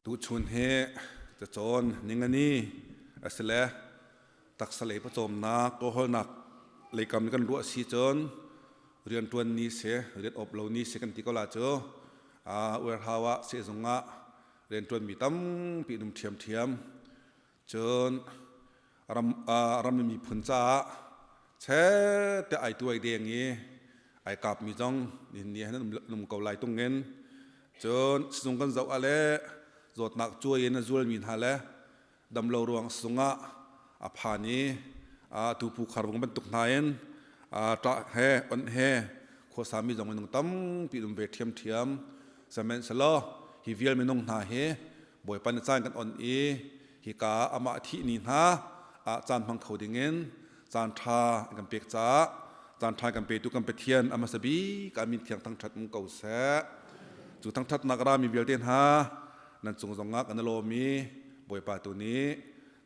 Tuchun hi cacawn ningani a si le taksa lei pawcawmnak kawhawlnak leikam kan ruah si cun rianṭuan ni si rian awp lo ni si kan ti ko la cu warehouse ah sehzung ah rianṭuanmi tampi an um ṭhiamṭhiam. Cun ram miphun caah chete ai tuai deng i ai kapmi zong nihin ni ah an um ko lai tungin cun sizung kan zoh ah le zawtnak cuai in a zualmi hna le damlo ruang sizung ah a phan i tupu kharvung bantuk hna in ṭah he onh he khuasami zong minung tampi um ve ṭhiamṭhiam. Sihmanhsehlaw hi vial minung hna hi Bawipa nih caan kan on i hika amah thih ni hna ah caan hmang kho dingin caan ṭha kan pek caah caan ṭha kan petu kan Pathian a hmasa bik ah min thiang thangṭhat um ko seh. Cu thangṭhatnak rami vialte hna nan cung zongah kan i lawm i Bawipa tu nih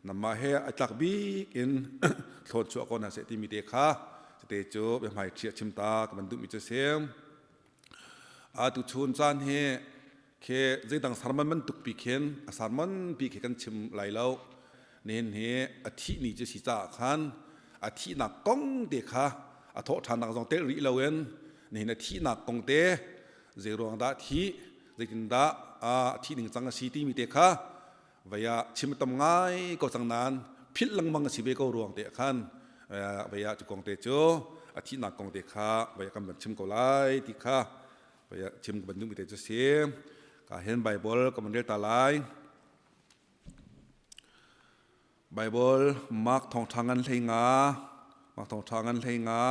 namah he ai tlak bik in thlawn chuah ko hna seh timi te kha cite cu biahmai ṭhi a chim ta ka van duhmi cu a si. Atu chun caan hi khi zeidang sermon bantuk pi khin a sermon pi khi kan chim lai lo. Nihin hi a thih ni cu si caah khan a thihnak kong te kha a thawh ṭhannak zong telh rih loin nihin a thihnak kong te zei ruang dah thih zeitindah a thih ning cang a si timi te kha vei ah chim tam ngai ko cang nain philh lengmang a si ve ko ruang te khan vei ah cu kong te cu a thihnak kong te kha vei kan van chim ko lai ti kha vei ah chim kan duhmi te cu si. Ka hen Bible ka van rel ta lai. Bible Mark thawngṭha ngan hlei nga, Mark thawngṭha ngan hlei nga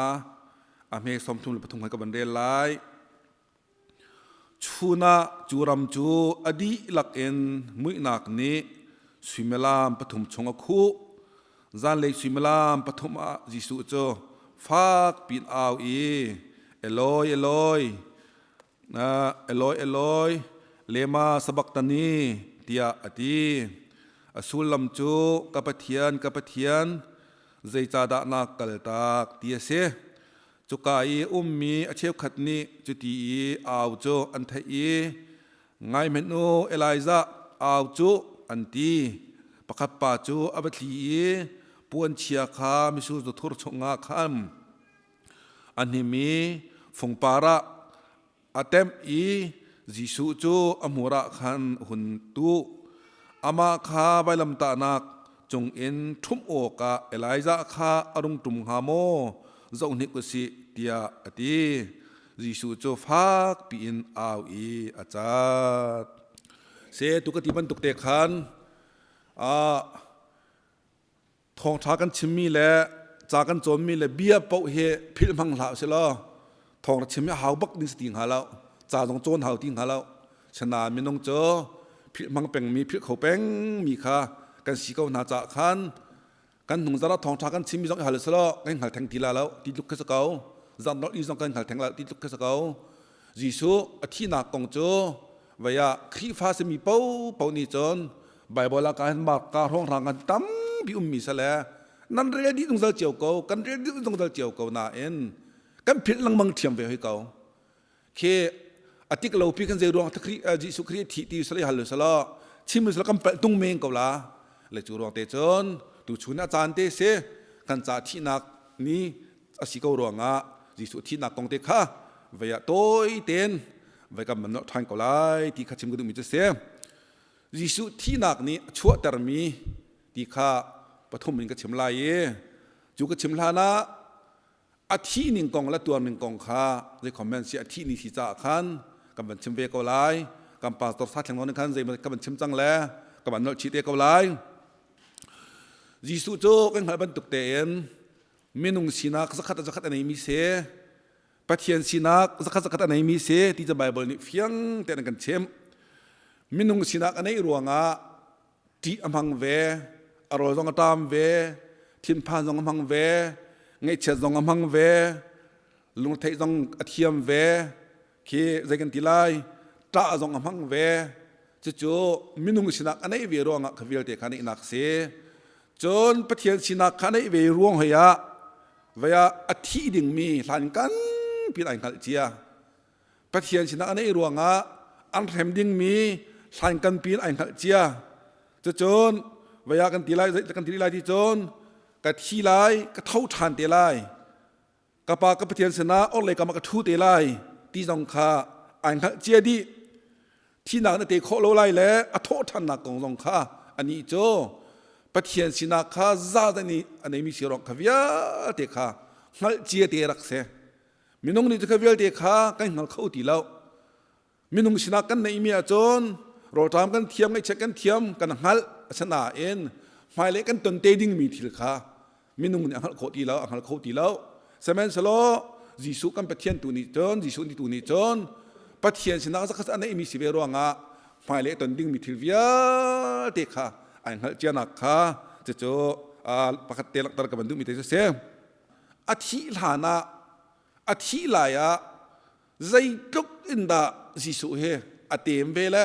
a hme 33 ka van rel lai. Chun ah cu ram cu a dihlak in muihnak nih suimilam pathum chung a khuh. Zanlei suimilam pathum ah Jesuh cu fak piin au i, Eloi, Eloi, Eloi, Eloi, lema sabachthani, tiah a ti. A sullam cu, Ka Pathian, ka Pathian, zeicahdah na kaltak, ti a si. Cuka i ummi a cheukhat nih cuti i au cu an theih i, Ngai hmenh u, Elijah au cu, an ti. Pakhat pa cu a va tli i puanchia kha mitsur thur chungah khan a hnim i fungpar ah a temh i Jesuh cu a hmur ah khan a hun tuh. Amah kha vailamtahnak cungin ṭhumh awkah Elijah kha a rung ṭum hnga maw zoh hnik u sih tiah a ti. Jesuh cu fak piin au i a cat. Se tu ka ti bantuk te khan thawngṭha kan chimmi le ca kan cawnmi le bia paoh hi philh hmang hlah usih law thawng chim hi hau bak ding si ti hnga lo, ca zong cawn hau ti hnga lo. Sinain minung cu philh hmang pengmi, philh kho pengmi kha kan si ko hna caah khan kan hnung zarh ah thawngṭha kan chimmi zong i hal usih law kan hngal theng ti la lo ti tluk khi si ko. Zarh nolh i zong kan hngal theng la ti tluk khi si ko. Jesuh a thihnak kong cu vei ah Khrihfa simi paohpaoh nih cun Bible ah ka hin mark ka hrawnghrang kan tampi ummi sale nan rel dih zungzal cio ko, kan rel dih zungzal cio ko nain kan philh lengmang ṭhiam ve hoi ko. Khi a tik lo pi kan zei ruang Jesuh Khrih thi ti sale hal sala chim sala kan palh tung men ko la le. Cu ruang te cun tu chun a caan te si kan ca thihnak ni a si ko ruangah Jesuh thihnak kong te kha vei ah tawi ten vai kan man ṭhan ko lai ti kha chim ka duhmi cu si. Jesuh thihnak nih a chuahtermi ti kha pathum in ka chim lai i cu ka chim hlan ah a thih ning kong le tuar ning kong kha zei comment si a thih ni si caah khan kan van chim ve ko lai. Kan pastor sa thleng nawn khan zei ka van chim cang le ka van nolh chih te ko lai. Jesuh cu kan hngalh bantuk tein minung sinak zakhat zakhat a neimi si, Pathian sinak zakhat zakhat a neimi si ti cu Bible nih fiang tein an kan chimh. Minung sinak a neih ruangah ṭih a hmang ve, a rawl zong a ṭam ve, thinphan zong a hmang ve, ngaihchiat zong a hmang ve, lungtheih zong a thiam ve, khi zei kan ti lai, ṭah zong a hmang ve. Cucu minung sinak a neih ve ruangah kha vialte kha neihnak a si. Cun Pathian sinak kha neih ve ruang hoi ah vei ah a thih dingmi hlan kan pin ai hngalh cia. Pathian sinak a neih ruangah an hrem dingmi hlankan pin ai hngalh cia. Cucun vaya kan ti lai kan ti lai ti cun ka thi lai ka tho ṭhan te lai ka pa ka Pathian sinah orhlei kam ah ka ṭhu te lai ti zong kha ai hngalh cia dih. Thihnak na te khawh lo lai le a thawh ṭhannak kong zong kha anih cu Pathian sinak kha za nih a neimi si rong kha vialte kha hngalh cia te rak si. Minung nih cu kha vialte kha kan hngal kho ti lo. Minung sinak kan neihmi ahcun rawlṭam kan thiam, ngaihchiat kan thiam, kan hngalh asinain hmailei kan ton te dingmi thil kha minung nih a hngalh khawh ti lo, a hngal kho ti lo. Sihmanhsehlaw Jesuh kan Pathian tu nih cun, Jesuh ni tu nih cun Pathian sinah zakhat a neihmi si ve ruangah hmailei ton dingmi thil vialte kha ai hngalh cianak kha cucu pakhat te langhter ka van duhmi te cu si. A thih hlan ah a thih lai ah zeitluk in dah Jesuh hi a tem ve le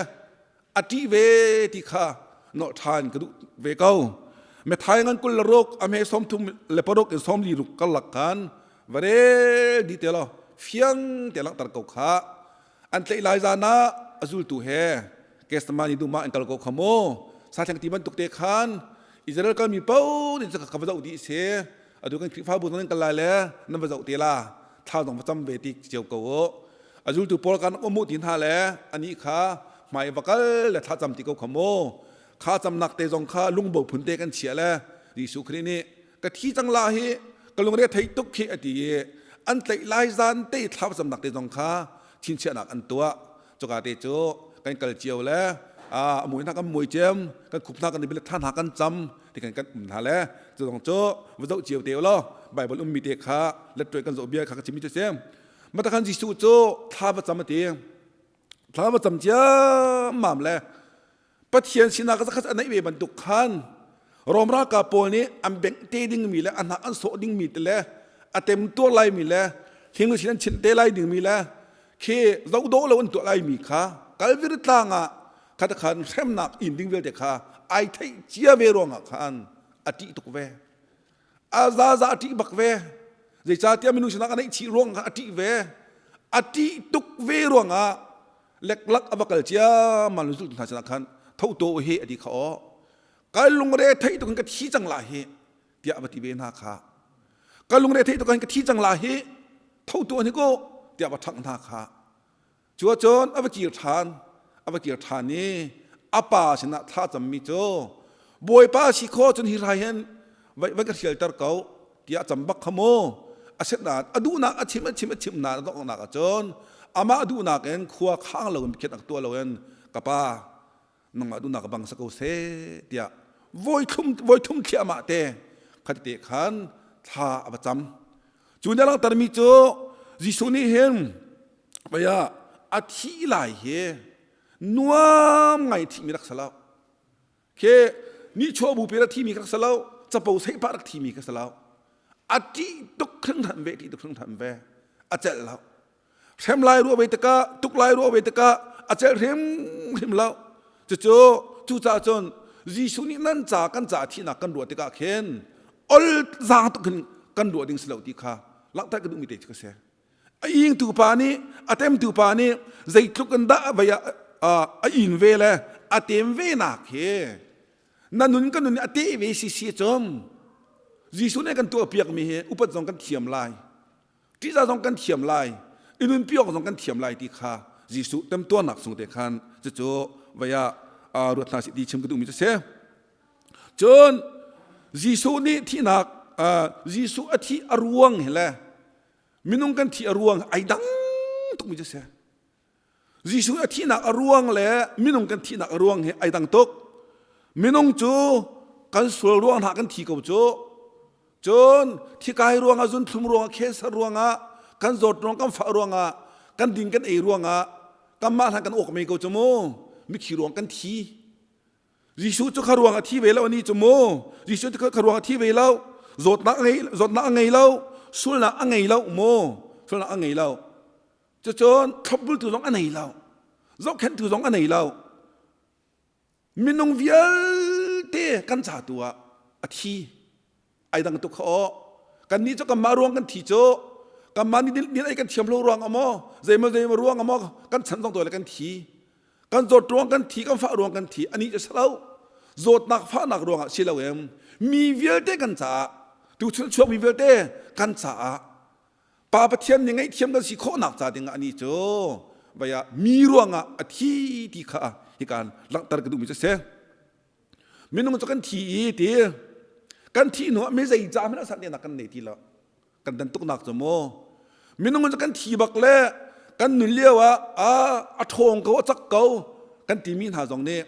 a ṭih ve ti kha nawh ṭhan ka duh ve ko. Methai ngan 26 a hme 36 in 46 karlak khan va rel dih te law fiang te langhter ko kha. An tlaih lai zan ah a zultu he Gethsemane dum ah an kal ko kha mu. Sathleng ti bantuk te khan Israel kalmi paoh nih ka va zoh dih si. Atu kan Khrihfabu zong nan kal lai le nan va zoh te la. Thla zong va cam ve ti cio ko u. A zultu pawl kan um ti hna le anih kha hmai va kal le thla cam ti ko kha mu. Kha camnak te zong kha lungbo phun te kan chia le Jesuh Khrih nih ka thi cang la hi ka lungre thei tuk khi a ti i an tlaih lai zan te thla camnak te zong kha chinchiahnak an tuah. Cuka te cu kan kal cio le a mui hna kan mui cem kan khup hna kan i thla hna kan cam ti kan kan um hna le cu zong cu va zoh cio te law Bible ummi te kha let kan zoh bia kha ka chimmi cu si mata khan Jesuh cu thla va cam a ti thla va cam ciammam le Pathian sinah ka zakhat a neih ve bantuk khan Rom ralkap pawl nih an bengh te dingmi le a hnak an sawh dingmi te le a tem tuar laimi le hling sin an chinh te lai dingmi le khi zohdawh lo an tuah laimi kha Kalvary tlang ah kha khan hremnak in ding vialte kha ai theih cia ve ruangah khan a ṭih tuk ve a zaza a ṭih bak ve zeicahtiah minung sinak a neih chih ruang kha a ṭih ve a ṭih tuk ve ruangah leklak a va kal ciammam zultu hna sinah khan tho to hi a ti kha aw ka lungre theih tuk in ka thi cang la hi tiah va ti ve hna kha ka lungre theih tuk in ka thi cang la hi tho to ni ko tiah va ṭhangh hna kha cu ahcun a va kir ṭhan a va kir ṭhan i a pa sinah thla cammi cu Bawipa si kho cun hi rai hin vai ka hrialter ko tiah cam bak kha mu a set na a duhnak a chim a chim a chim na donghnak ahcun amah duhnak in khua khang lo in khiat ak tuah lo in ka pa nangmah duhnak bang sa ko seh tiah voi thum voi thum thliahmah te khati te khan thla a va cam cu nih a langhtermi cu Jesuh nih hin vaya a thih lai hi nuam ngai thihmi rak si lo Khi nihchuah bupi rak thimi ka si lo, capo seihpah rak thimi ka si lo. A ṭih tuk hringhran ve, ṭih tuk hringhran ve. A celh lo. Hrem lai ruah ve tikah, tuk lai ruah ve tikah a celh hrimhrim lo. Cucu cucaah cun Jesuh nih nan ca kan ca thihnak kan ruah tikah khin ol zaang tuk hin kan ruah ding si lo ti kha langhter ka duhmi te cu ka si. A ingtu pa nih a temtu pa nih zeitluk in dah vei a in ve le a tem ve nak hi na nun kan nun a te ve si si cum Jesuh nih kan tuah piak mi hi upat zong kan thiam lai ṭihzah zong kan thiam lai i nun piak zong kan thiam lai ti kha Jesuh temtuarnak chung te khan cucu vei ah ruat hna sih ti chim ka duhmi cu si cun Jesuh nih thihnak Jesuh a thih a ruang hi le Minung kan thih a ruang ai dang tukmi cu si. Jesuh a thihnak a ruang le minung kan thihnak a ruang hi ai dang tuk. Minung cu kan sual ruang hna kan thi ko cu. Cun thikai ruangah zunthlum ruangah cancer ruangah kan zawt ruang kan fah ruangah kan ding kan ei ruangah kanmah hna kan awk mei ko cu mu mikhi ruang kan thi Jesuh cu kha ruang a thi ve lo ani cu mu Jesuh cu kha ruang a thi ve lo zawtnak a ngei zawtnak a ngei lo sulnak a ngei lo mu sulnak a ngei lo cucun thlopbultu zong a nei lo zohkhenhtu zong a nei lo minung vialte kan ca tu ah a thi ai dang tuk kha aw kannih cu kanmah ruang kan thi cu kanmah nih din ei kan thiam lo ruang amaw zeimaw zeimaw ruang amaw kan chan zong to le kan thi. Kan zawt ruang kan thi, kan fah ruang kan thi, ani cu si lo. Zawtnak fahnak ruangah si lo em mi vialte kan caah tuchun chuak mi vialte kan caah Pa Pathian nih ngaihthiam kan si khawhnak ca dingah ani cu vaya mi ruangah a thi ti kha hikan langhter ka duhmi cu si. Minung cu kan thi i ti kan thih hnu ah mi zei ca hmanh ah nak kan nei ti lo. Kan dan tuknak cu mu. Minung cu kan thi bak le kan nun lio ah a ṭhawng ko a cak ko kan timi hna zong nih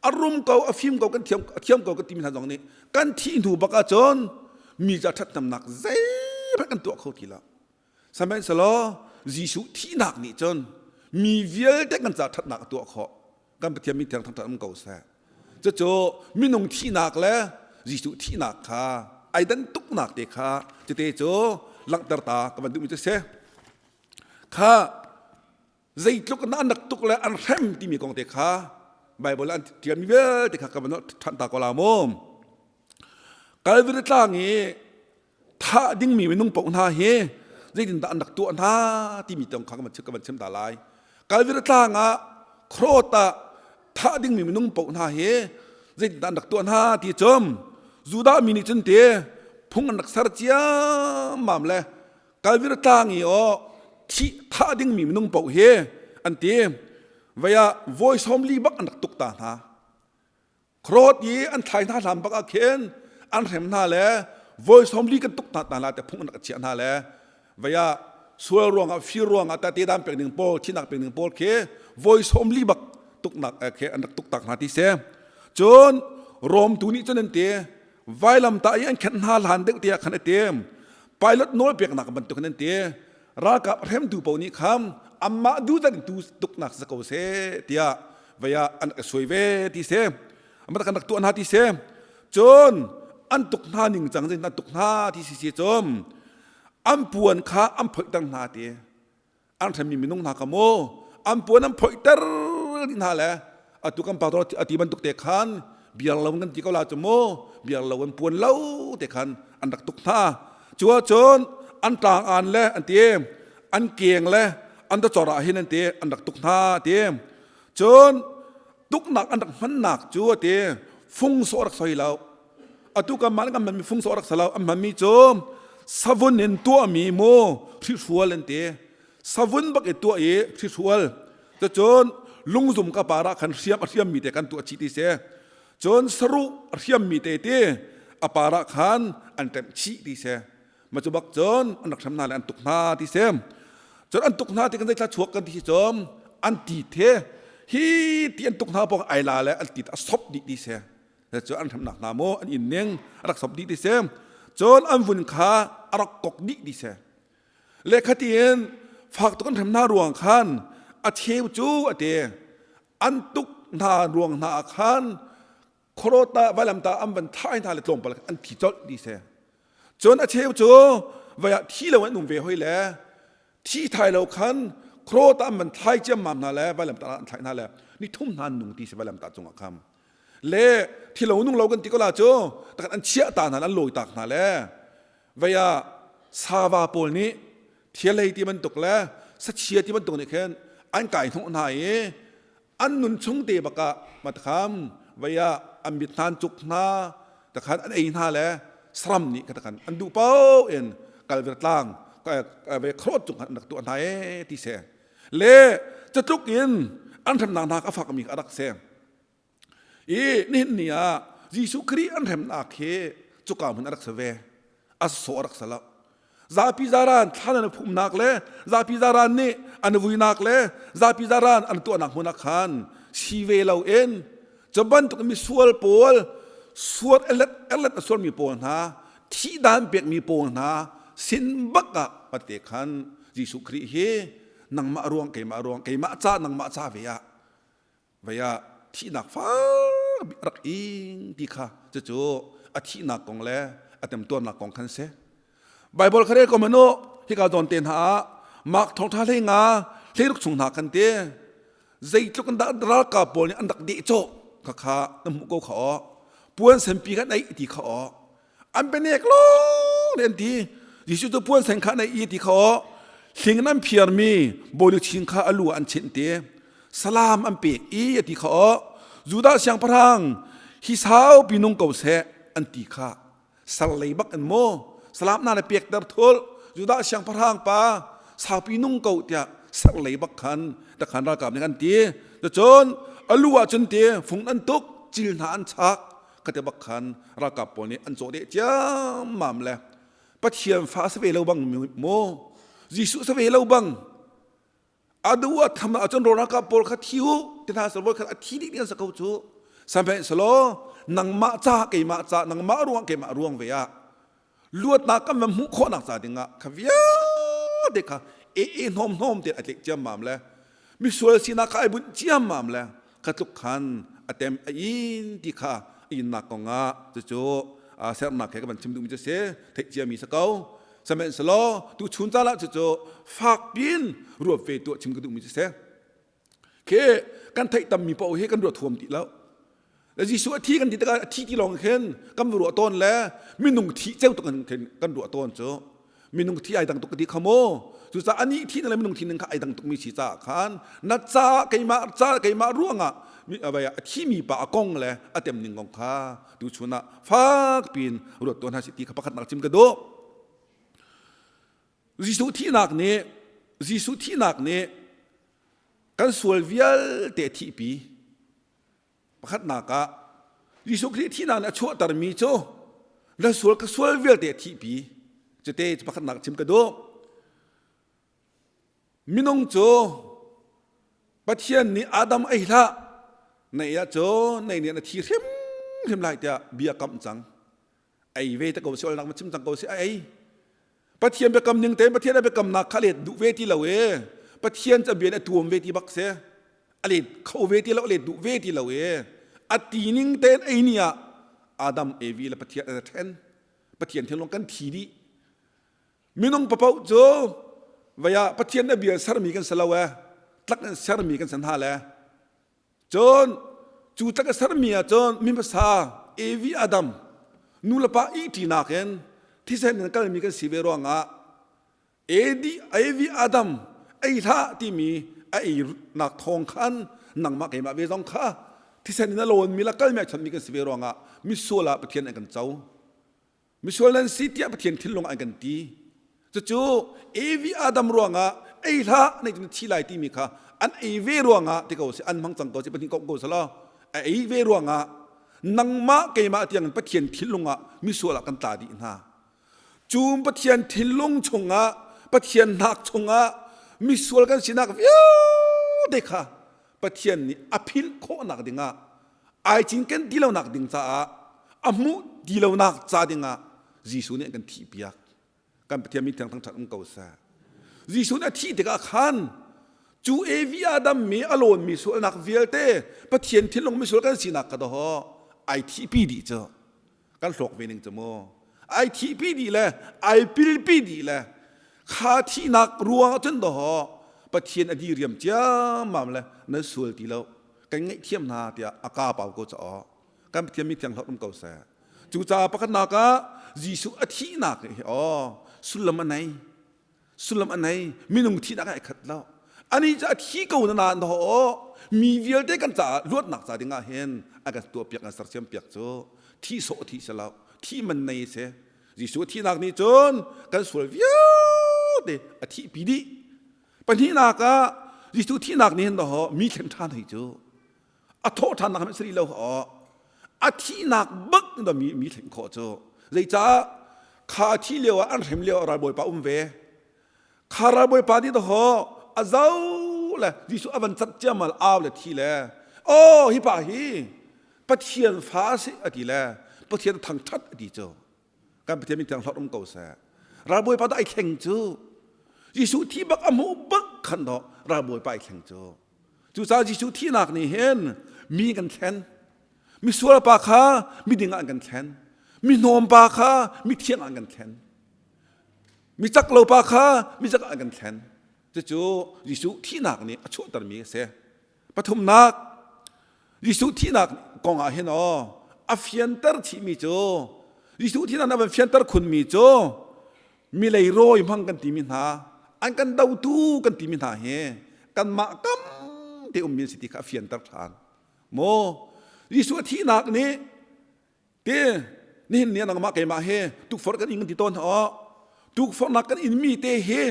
a rum ko a fim ko kan thiam a thiam ko kan timi hna zong nih kan thih hnu bak ahcun mi ca ṭhathnemnak zeihmanh kan tuah kho ti lo. Sihmanhsehlaw Jesuh thihnak nih cun mi vialte kan ca ṭhatnak a tuah khawh. Kan Pathian min thiang thangṭhat um ko seh. Cucu minung thihnak le Jesuh thihnak kha ai dan tuknak te kha cute cu langhter ta ka van duhmi cu si. Kha zeitluk in an rak tuk le an hrem timi kong te kha Bible an ṭialmi vialte kha ka van ṭhan ta ko la mu. Calvary tlang i thah dingmi minung paoh hna hi zeitindah an rak tuah hna timi tong kha ka van chim ta lai. Calvary tlang ah Croat ah thah dingmi minung paoh hna hi zeitindah an rak tuah hna ti cum Judah mi nih cun te phung an rak ser ciammam le Calvary tlang i aw thih thah dingmi minung paoh hi an ti vei ah voi 40 bak an rak tuk ta hna. Khuarawt i an thlai hna hlan bak ah khin an hrem hna le voi 40 kan tuk hna hna la te phung an rak chiah hna le vei ah sual ruangah fir ruangah ta te dan pek ning pawl thinak pek ning pawl khi voi 40 bak tuknak khi an rak tuk tak hna ti si. Cun Rom tu nih cun an ti vailam ta i an khenh hna hlan deuh tiah khan a ti pilot nawl peknak bantuk in an ti ralkap hremtu paoh nih kham amah du zan tu tuknak si ko seh tiah vei ah an rak suai ve ti si amah kan rak tuah hna ti si cun an tuk hna ning cang an tuk hna ti si si cun an puan kha an phoihter hna ti an hremmi minung hna kha mu an puan an phoihter dih hna le atu kan pastor ati bantuk te khan biar lo kan ti ko la cu mu biar lo an puan lo te khan an rak tuk hna cu ahcun an tlang an le an ti an keng le an dacor ah hin an ti an rak tuk hna ti cun tuknak an rak hmannak cu ati fung sawh rak soi lo atu kan mah kan hmanmi fung sawh rak salo an hmanmi cu savun in tuahmi mu hrihrual an ti savun bak i tuah i hrihrual cun lungzum ka par ah khan hriam a hriammi te kan tuah chih ti si cun saruh a hriammi te ti a par ah khan an ṭemh chih ti si ma cu bak cun an rak hrem hna le an tuk hna ti si cun an tuk hna ti kan zeithla chuak kan ti si cun an ti the hi ti an tuk hna pawng ai la le an ti a sop dih ti si cu an hremnak hna maw an inn ning a rak sop dih ti si cun an vun kha a rak kok dih ti si le khatiin fak tuk an hrem hna ruang khan a cheu cu a te an tuk hna ruang hna ah khan khuarawt ah vailamta an van thai hna le tlawmpal an thi colh ti si cun a cheu cu vai ah thi lo an um ve hoi le thi thai lo khan khuarawt ah an van thlai ciammam hna le vailamta an thlai hna le ni thum hna an nung ti si vailamta cungah kham le thilo nung lo kan ti ko la cu takan an chiah ta hna an lawi tak hna le vei ah sava pawl nih thialei ti bantuk le sachia ti bantuk nih khin an kai hnawh hna i an nun chung te bakah matkham vei ah an mit hna an cuk hna takhan an ei hna le saram nih katakan an duh paoh in kalver tlang ve khrot cung an rak tuah hna e ti se le catluk in an hremnak hna a fakmi a rak si i nihin ni ah Jesuh Khrih an hremnak hi cuka hmun a rak si ve a sawh a rak si lo zapi zaran thlan an phumnak le zapi zaran nih an vuinak le zapi zaran an tuahnak hmun ah khan si ve lo in cu bantuk misual pawl suat erlet erlet a sualmi pawl hna thihdan pekmi pawl hna sin bak ah pate khan Jesuh Khrih hi nangmah ruang keimah ruang keimah ca nangmah ca ve ah vei ah thihnak fak rak ing ti kha cucu a thihnak kong le a temtuarnak kong khan si Bible kha rel ko manu hika zawn te hna ah Mark thawngtha hlei nga hleiruk chung hna kan ti zeitluk in dah ralkap pawl nih an rak deh cawh kha kha na hmuh ko kha aw puan senpi kan ei ti kha aw an penek lawng an ti Jesuh cu puan sen kha an ei ti kha aw hling in an phiarmi bawiluchin kha a lu ah an chinh ti. Salam an pek i a ti kha aw Judah siangpahrang hi saupi nung ko seh an ti kha sal lei bak in maw salam na le pekter thul Judah siangpahrang pa saupi nung ko tiah sal lei bak khan takhan ralkap nih an ti cun alu ah cun te fung an tuk cil hna an chak khate bak khan ralkap pawl nih an cawh deh ciammam le Pathian fa sa ve lo bang maw Jesuh sa ve lo bang adu a tham ah cun ralkap pawl kha thi u ti hna selaw kha a thi dih ding an sa ko cu samhmeh selaw nangmah ca keimah ca nangmah ruang keimah ruang ve ah luatnak kan van hmuh khawhnak ca dingah kha vialte kha e e hnawm hnawm te a tlek ciammam le misual sinak kha ai bunh ciammam le kha tluk khan a tem a in ti kha a innak kongah cucu sernak he ka van chim duhmi cu si theih ciami si ko Sihmanhsehlaw tu chun caan ah cucu fak piin ruat ve tuah chim ka duhmi cu si. Khi kan theih tammi paoh hi kan ruat huam ti lo. Le Jesuh a thi kan ti tikah a thi ti lawng khin kan va ruah tawn le minung thi ceu tuk khin kan ruah tawn cu. Minung thi ai dang tuk ka ti kha mu. Cucaah anih thi le minung thi ning kha ai dang tukmi si caah khan na ca keimah ca keimah ruangah a thimi pa a kong le a tem ning kong kha tuchun ah fak piin ruat tuah hna sih ti kha pakhatnak chim ka duh. Jesuh thihnak nih Jesuh thihnak nih kan sual vialte a thihpi. Pakhatnak ah Jesuh Khrih thihnak nih a chuahtermi cu na sual ka sual vialte a thihpi. Cute pakhatnak chim ka duh. Minung cu Pathian nih Adam ei hlah na ei ahcun na nih na thi hrimhrim lai tiah bia kamh cang. Ei ve te ko si olnak ma chim cang ko si a ei. Pathian biakam ning tein Pathian a biakamnak kha let duh ve ti lo e. Pathian ca bia a tuam ve ti bak si. A let kho ve ti lo, a let duh ve ti lo e. A ti ning tein ei ni ah Adam Evi le Pathian an then. Pathian thinlung kan thi dih. Minung papoh cu vei ah Pathian a bia sermi kan si lo e tlak in sermi kan si hna le cun cu tlak a sermi ah cun mi hmasa Evi Adam nu le pa ihṭinak in thisen in kalmi kan si ve ruangah Edi Evi Adam ei hlah timi a einak thawng khan nangmah keimah ve zong kha thisen in a lawnmi le kalmi a chonmi kan si ve ruangah misual ah Pathian an kan co. Misual nan si tiah Pathian thinlung an kan ti. Cucu Evi Adam ruangah ei hlah nei cun thi lai timi kha an ei ve ruangah ti ko si an hmang cang ko si Pathian kong ko selaw a ei ve ruangah nangmah keimah tiang Pathian thinlung ah misual ah kan tla dih hna. Cu Pathian thinlung chungah Pathian hnak chungah misual kan sinak vialte kha Pathian nih a philh khawhnak dingah ai cinken ti lonak ding caah a hmuh ti lonak ca dingah Jesuh nih an kan thihpiak. Kan Pathian min thiang thangṭhat um ko seh. Jesuh nih a thih tikah khan cu Evi Adam mi a lawnmi sualnak vialte Pathian thinlung misual kan sinak kha dawh ai thihpi dih cu kan hlawk ve ning cu mu ai thihpi dih le ai pilpi dih le kha thihnak ruang ah cun dawh Pathian a diriam ciammam le nan sual ti lo kan ngaihthiam hna tiah a ka pau ko caw kan Pathian mi thiang hlawt um ko seh cucaah pakhatnak ah Jesuh a thihnak hi aw sullam a nei sullam a nei minung thihnak ai khat lo ani cu a thi ko na na aw mi vialte kan caah luatnak ca dingah hin a kan tuah piak kan sersiam piak cu thi sawh thi si lo thi man nei si Jesuh thihnak nih cun kan sual vialte a thihpi dih Pahnihnak ah Jesuh thihnak nih hin daw mi thlen ṭhan hei cu a thawh ṭhannak hmanh si lo aw a thihnak bak in mi mi thlen khawh cu zeicah kha a thih lio ah an hrem lio ah ralbawipa um ve kha ralbawipa nih daw a zo le Jesuh a van cat ciamal au le thi le oh hi pa hi Pathian fa a si a ti le Pathian thangṭhat a ti cu kan Pathian min thiang hlorh um ko seh ralbawipa dah ai thleng cu Jesuh thi bak a hmuh bak khan dawh ralbawipa ai thleng cu cucaah Jesuh thihnak nih hin mi kan thlen misual pa kha miding ah an kan thlen mi hnawm pa kha mi thiang ah an kan thlen mi cak lo pa kha mi cak ah an kan thlen cucu Jesuh thihnak nih a chuahtermi a si Pathumnak, Jesuh thihnak kong ah hin aw a fianter chihmi cu Jesuh thihnak a van fianter khunmi cu mi leirawi hmang kan timi hna an kan dotu kan timi hna hi kanmah kam te ummi an si ti kha a fianter ṭhan. Maw Jesuh a thihnak nih te nihin ni nangmah keimah he tukforh kan ing ti tawn ho tukforhnak kan in mi te hi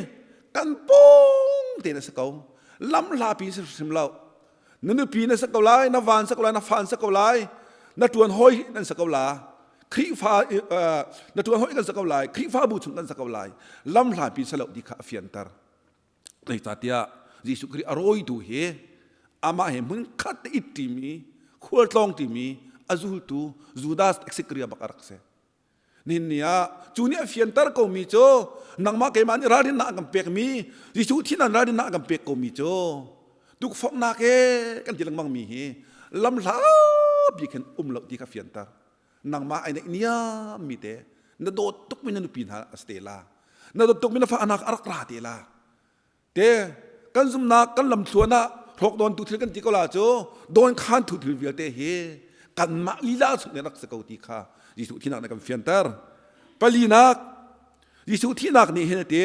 kan pawng te na si ko lam hlapi si hrim lo na nupi na si ko lai na van si ko lai na fan si ko lai na tuan hoi nan si ko la Khrihfa na tuan hoi kan si ko lai Khrihfabu chung kan si ko lai lam hlapi si lo ti kha a fianter Zeicahtiah Jesuh Khrih a rawitu hi amah he hmun khat te it ṭimi khualtlawng ṭimi a zultu Judas Iscariot bak a rak si. Nihin ni ah cu nih a fianter komi cu nangmah keimah nih ralrinnak an kan pekmi Jesuh thinan ralrinnak an kan pek komi cu tukforhnak he kan ti lengmang mi hi lam hlapi khin um lo ti kha fianter. Nangmah ai neih niam mi te na dawt tukmi na nupi hna a si te la na dawt tukmi na fa anak a rak ra te la te kan zumnak kan lamthluan ah hrawk dawn tu thil kan ti ko la cu dawn khan thu thil vialte hi kanmah lila chung nih rak si ko ti kha Jesuh thinak nih kan fianter palinak Jesuh thihnak nih hin a ti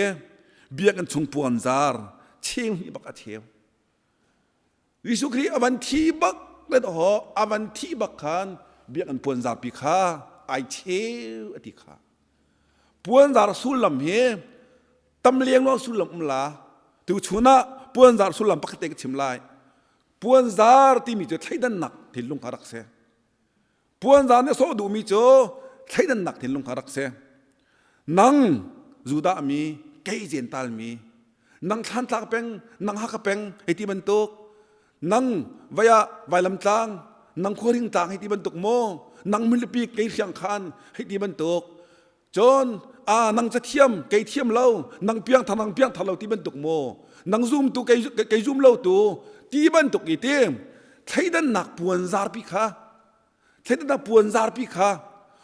biakinn chung puanzar cheu hnih bak a cheu Jesuh Khrih a van thi bak le ho a van thi bak khan biakinn puanzarpi kha ai cheu a ti kha puanzar sullam hi tam lengluang sullam um la tu chun ah puanzar sullam pakhat te ka chim lai puanzar timi cu thleidannak thinlung kha rak si Puanzar nih a sawh duhmi cu thleidannak thinlung kha rak si. Nang Judah mi, kei Jentail mi, nang Thlantlak peng, nang Hakha peng, hei ti bantuk, nang vaya Vailam tlang, nang Khuaring tlang hei ti bantuk maw, nang Milipi kei Hriangkhan hei ti bantuk, Cun a nang cathiam kei thiam lo, nang piangthar nang piangthar lo ti bantuk maw, nang zumtu kei kei zum lo tu ti bantuk i ti thleidannak puanzarpi kha thleidannak puanzarpi kha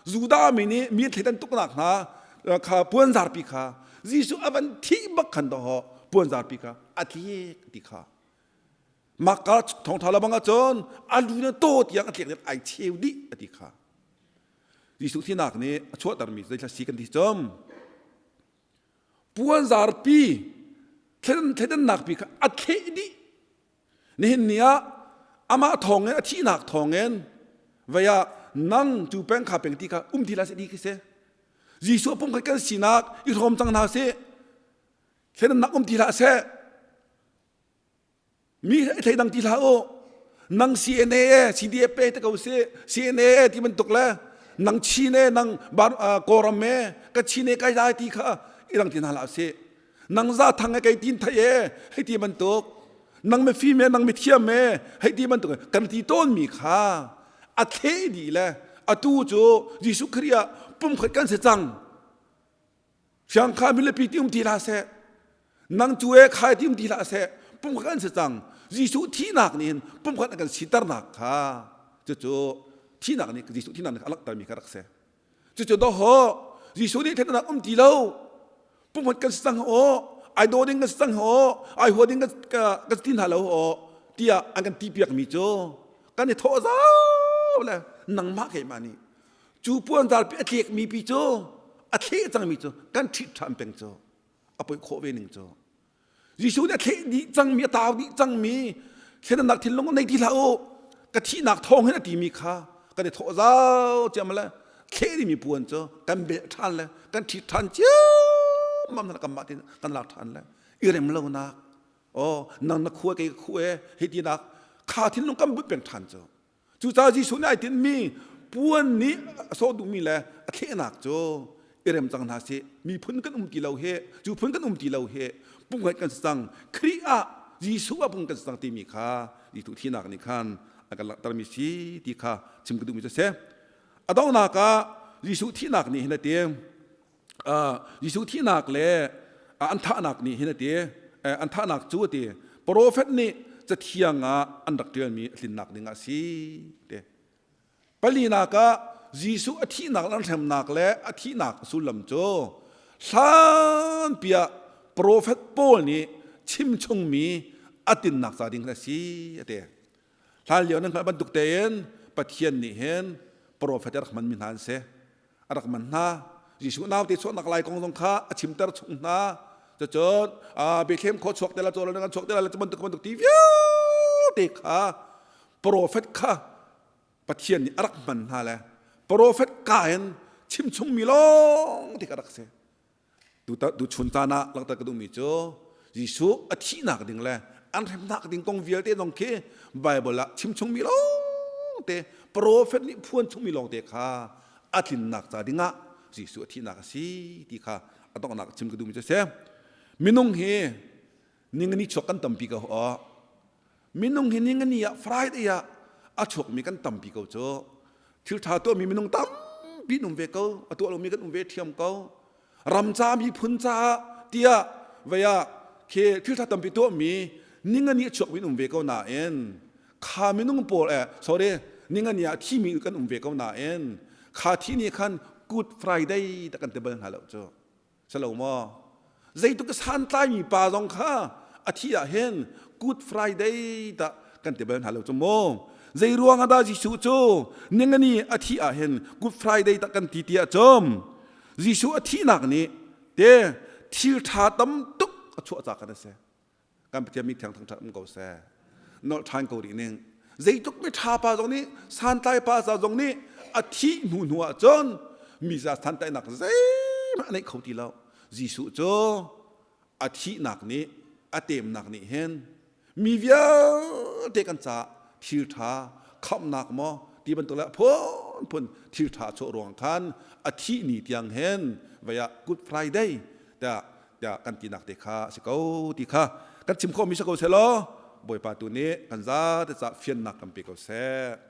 Judah mi nih mi thleidan tuknak hna kha puanzarpi kha Jesuh a van thih bak khan dawh puanzarpi kha a tlik ti kha Maka thawngtha lo bang ahcun a lu na taw tiang a tliak ai cheu dih a ti kha Jesuh thinak nih a chuahtermi zeithla si kan ti cun puanzarpi thleidannak pi kha a thleh dih nihin ni ah amah thawngin a thihnak thawngin vei ah nang cu peng kha peng ti kha um ti la se di khi si Jesuh pumkhat kan sinak i hrawm cang hna sih thleidannak um ti hlah seh Mi thleidang ti hlah u. Nang CNA e, CDF pe te ko si, CNA e ti bantuk le nang Chin e, nang bar, uh, Kawlram e, ka Chin e kai dai ti kha i dang ti hna hlah si. Nang za thang e kai tin thai e, hei ti bantuk. Nang mi fim e, nang mi thiam e, hei ti bantuk kan ti tawn mi kha a thle dih le atu cu Jesuh Khrih ah pumkhat kan si cang. Siangkha milapi ti um ti hlah seh. Nang cu e khai ti um ti hlah seh. Pumkhat an si cang. Jesuh thihnak nih hin pumkhat an kan siternak kha cucu thihnak nih Jesuh thihnak nih a langhtermi kha rak si. Cucu doho Jesuh nih thihnak um ti lo. Pumkhat kan si cang aw, ai daw ding kan si cang aw, ai hua ding kan ti hna lo aw tiah an kan ti piakmi cu kan i thawh zau le nangmah keimah nih Cu puanzarpi a tlekmi pi cu a thleh cangmi cu kan ṭhit ṭhan peng cu a poi khawh ve ning cu Jesuh nih a thleh dih cangmi a tau dih cangmi thlennak thinlung nei ti hlah u ka thihnak thawng hin a timi kha kan i thawh zau ciam le thleh dimi puan cu kan belh ṭhan le kan ṭhit ṭhan ciammam na kan mah tin kan lak ṭhan le i rem lonak oh nang na khua kei ka khu e hi tinak kha thinlung kan but peng ṭhan cu Cucaah Jesuh nih ai tinhmi puan nih a sawh duhmi le a thlehnak cu i rem cang hna sih. Miphun kan um ti lo hi, cu phun kan um ti lo hi, pumkhat kan si cang. Khrih ah Jesuh ah pum kan si cang timi kha Jesuh thihnak nih khan a kan langhtermi si ti kha chim ka duhmi cu a si. A donghnak ah Jesuh thihnak nih hin a ti. Jesuh thihnak le an thahnak nih hin a ti an thahnak cu a ti profet nih cathiang ah an rak ṭialmi a tlinnak ding ah a si te palinak ah Jesuh a thihnak le an hremnak le a thihnak sullam cu hlanpi ah profet Paul nih chimchungmi a tinnak ca ding a si a ti hlan lio nan hngalh bantuk tein Pathian nih hin profet a rak hmanmi hna an si a rak man hna Jesuh naute chuahnak lai kong zong kha a chimter chung hna cucun Bethlehem khua chuak te la cawl kan chuak te la bantuk bantuk ti vialte vialte kha profet kha Pathian nih a rak hman hna le profet ka in chimchungmi lawng ti ka rak si. Tu chun caan ah langhter ka duhmi cu Jesuh a thihnak ding le an hremnak ding kong vialte zong khi Bible ah chimchungmi lawng te profet nih phuan chungmi lawng te kha a tlinnak ca dingah Jesuh a thihnak a si ti kha a donghnak chim ka duhmi cu a si. Minung hi ningani chuak kan tampi ko aw. Minung hi ningani ah Friday ah a chuakmi kan tampi ko cu. Thil ṭha tuahmi minung tampi um ve ko, a tuah lomi kan um ve ṭhiam ko. Ram ca miphun caah tiah vei ah khi thil ṭha tampi tuahmi ningani a chuakmi um ve ko nain kha minung pawl eh sorry ningani ah thimi kan um ve ko nain kha thi nih khan Good Friday ta kan ti bal hna lo cu. Salo maw? Zeitluk santlaimi pa zong kha a thi ah hin Good Friday dah kan ti bal hna lo cu maw? Zei ruang ah dah Jesuh cu ningani a thi ah hin Good Friday dah kan ti ti ahcun Jesuh a thihnak nih te thil ṭha tam tuk a chuah ca kan a si. Kan Pathian mi thiang thangṭhat um ko seh. Nolh ṭhan ko rih ning. Zeitluk mi ṭha pa zong nih santlai pa ca zong nih a thih hnu hnu ah cun mi za santlaihnak zeihmanh a neih kho ti lo. Jesuh cu a thihnak nih a temnak nih hin mi vialte kan caah thil ṭha khamhnak maw ti bantuk le phunphun thil ṭha a chuah ruang khan a thih ni tiang hin vei ah Good Friday tiah tiah kan tinak te kha a si ko ti kha kan chim khawhmi si ko seh law Bawipa tu nih kan zate ca fiannak kan pe ko seh.